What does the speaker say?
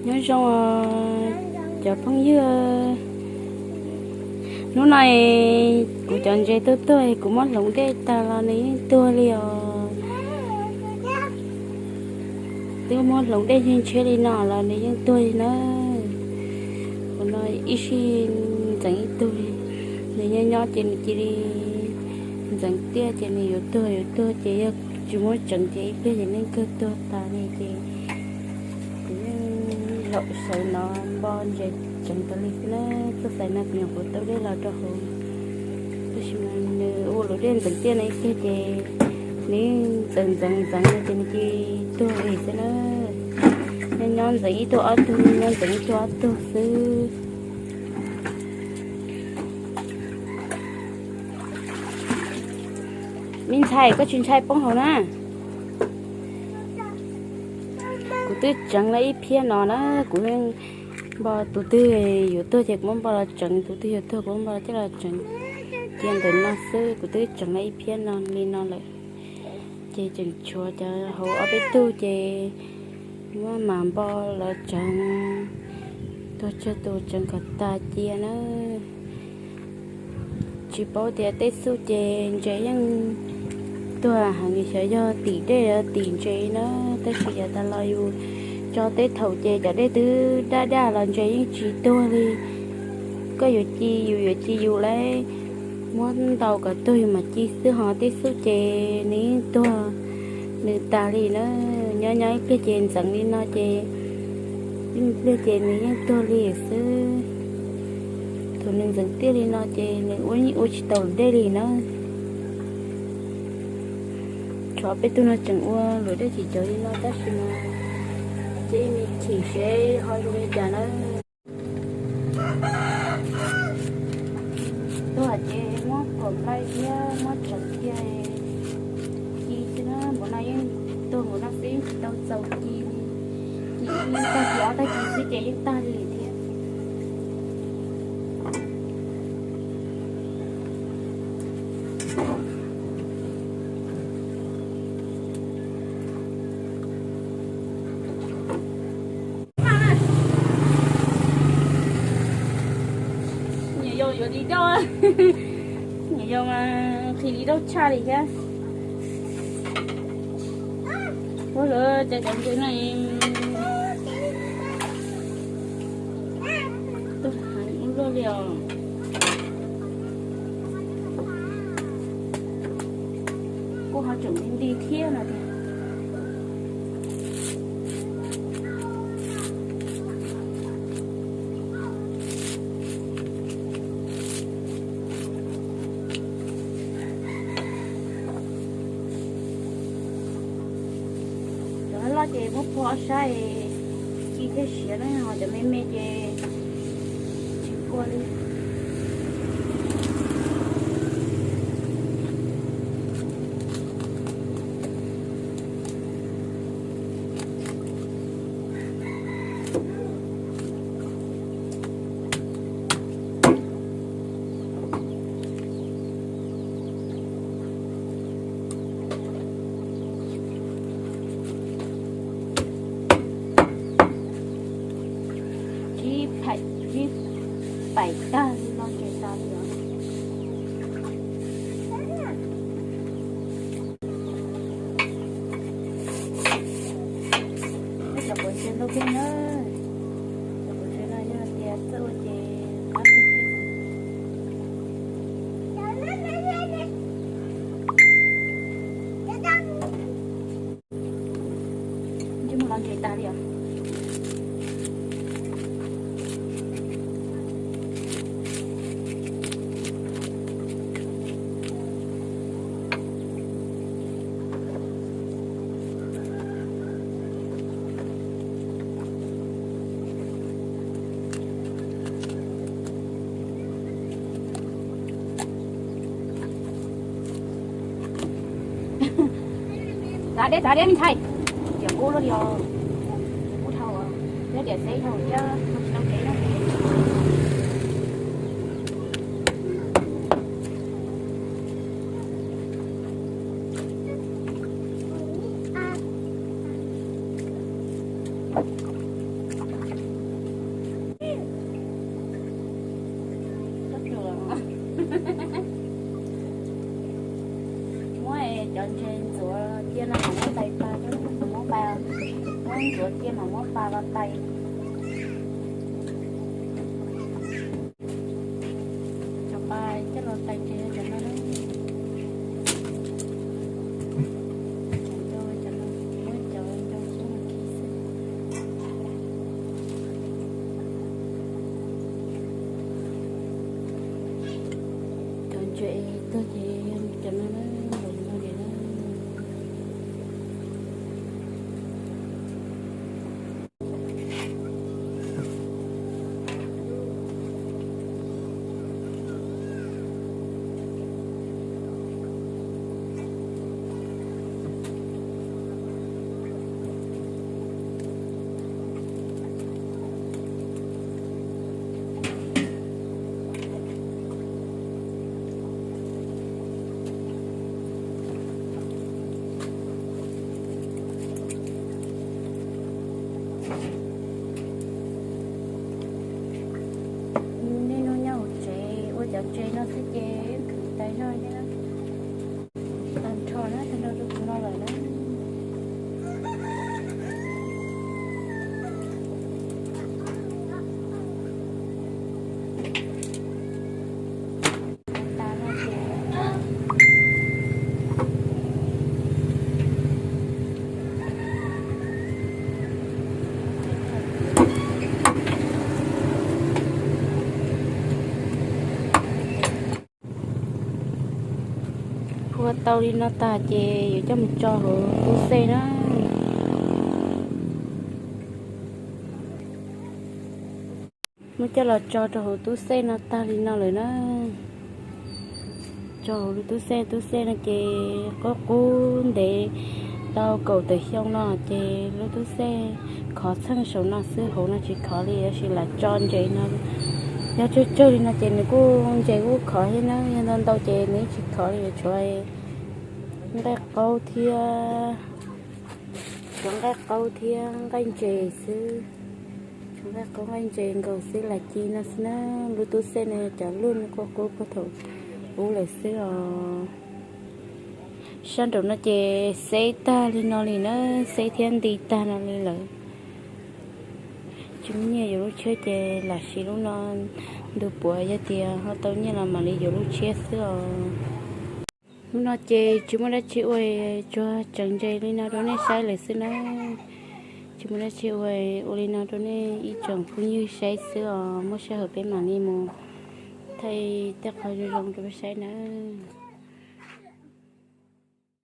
Nyob zoo os cov phooj ywg, hnub no kuv cov ntses tuag tuag, kuv muab hloov dej tag los nws yeej tuag li os. Twb muab hloov dej ntshiab ntshiab li no los nws yeej tuag li na. Kuv no ib sij ntxeev ib tug, nws nyob nyob ces nws cia li ntxeev tiaj ces nws yuav tuag yuav tuag ces yog tsis muab tseev ces ib pliag ces yeej kawg tuag tas li ces kuv yeej zaum sawv no npo ntses tseev tas li xwb na. Tuaj xaiv no kuv nyuam qhuav tau dej los rau hauv, tab sis mas nws ua luam dej ntxeev tiaj no ib pliag ces nws ntxeev ntxeev ntxeev no ces nws cia li tuag li xwb na. Nyob nyob ntxeev ib tug ob tug, nyob nyob ntxeev ib tug ob tug xwb. Me ntxhais, koj tsis ntshai poob hauv na. Kuv twb tseev lawm ib phiab no na, kuv npo tus twg yuav tuag ces kuv muab npo los tseev, tus twg yuav tuag kuv muab npo los coj los tseev. Cia ntawm no xwb, kuv twb tseev lawm ib phiab no li no lawm. Ces tseem tshuav cov hauv ob peb tug ces muab mam npo los tseev, tuag tsawg tus tseev kom tas cia na. Tsis paub tias tej xub ces ntses yeej tuag heev li, xyov yog tim dej los tim ntses na, tab sis yav tas los yus tso tej thaum ces cov dej twb daj daj los ntses yeej tsis tuag li. Koj yuav ci yus yuav ci yus lawm, muab ntaus kom tuag yus mam ci xwb, ho tej xub ces nws yeej tuag nws tas li na. Nyob nyob ib pliag ces ntxeev li no ces ib pliag ces nws yeej tuag li xwb. Thaum nws ntxeev tiaj li no ces nws ua ua tsis tau luam dej li na. Tshuav peb tug no tseem ua luam dej tsis cawv li no tab sis mas cia li chim seb ho zoo li cas na. Tuag ces muab kom nplai thiab muab tseev cia ci xwb na. Npaum no yeej tuag npaum no xwb yeej tsis tau txaus ci li. Ci ib tag ci ob tag ci xwb ces yeej tag li thiab. Nyuam yaus yuav di dauj, nyuam yaus mas nqhis di dauj tshaj li thiab. Ua lawv cov cov ntses no tuag heev ua luaj li os. Kuj ho tseem nti nti thiab no tiag. Cov loj ces muab phua ob sab, ci thiaj siav na, ho cov me me ces tsis phua li. Tsib phaim tsib paim tag no ces tas li os. Cov quav ntses ntau kawg na. Cov quav ntses no yog tias txawj ua ces qab kawg thiab. Ntsej muag los ntses tas li os. Txav deb txav deb me ntxhais, tiam kub luaj li os. Kub dhau, nyob tiam xeb dhau thiab tsis tau kev na. Mam muab pas los tais. Cov pas coj los tais ntses cov no na. Cov no, muab cov ntoo xwb no khi xwb. Cov ntses tuag ces cov no na, npaum no ces na. Nej nug nyob hauv tsev ua cov ntses no xwb ces khwv tais zog thiab. Tag nrho na, tag nrho rau tus no lawm na. Phua tau li no tag ces yuav coj mus tso hauv tub xej na. Muab coj los tso rau hauv tub xej no tag li no lawm na. Tso hauv lub tub xej, tub xej no ces qub qub ntev tau kaum tawm xyoo no ces lub tub xej khov txheej saum no xwb, hauv no tsis khov li, tab sis lam tso ntses no. Yog tsawg tsawg li no ces nws kuj ntses kuj khov thiab na, yog ntau ntau ces nws tsis khov li, tshuav nqaij qaub thiab, tshuav nqaij qaub thiab nqaij ntses xwb. Tshuav nqaij qaub nqaij ntses nkaus xwb, lam ci no xwb na. Lub tub xej no cov lub no qub qub puag thaum ub lawm xwb os. Sab nraum no ces xeb tag li no li na, xeb thiab nti tag no li lawm. Tsis muaj nyiaj yuav lub tshiab ces lam siv lub no ntu puav, yog tias ho tau nyiaj los mam li yuav lub tshiab xwb os. Hnub no ces tsis muaj dab tsi ua, tsuas tseem ntses li no rau nej saib lawm xwb na. Tsis muaj dab tsi ua, ua li no rau nej ib tsoom phooj ywg saib xwb os, muaj sij hawm peb mam li mus thaij tej qhov zoo zoo rau peb saib nawb.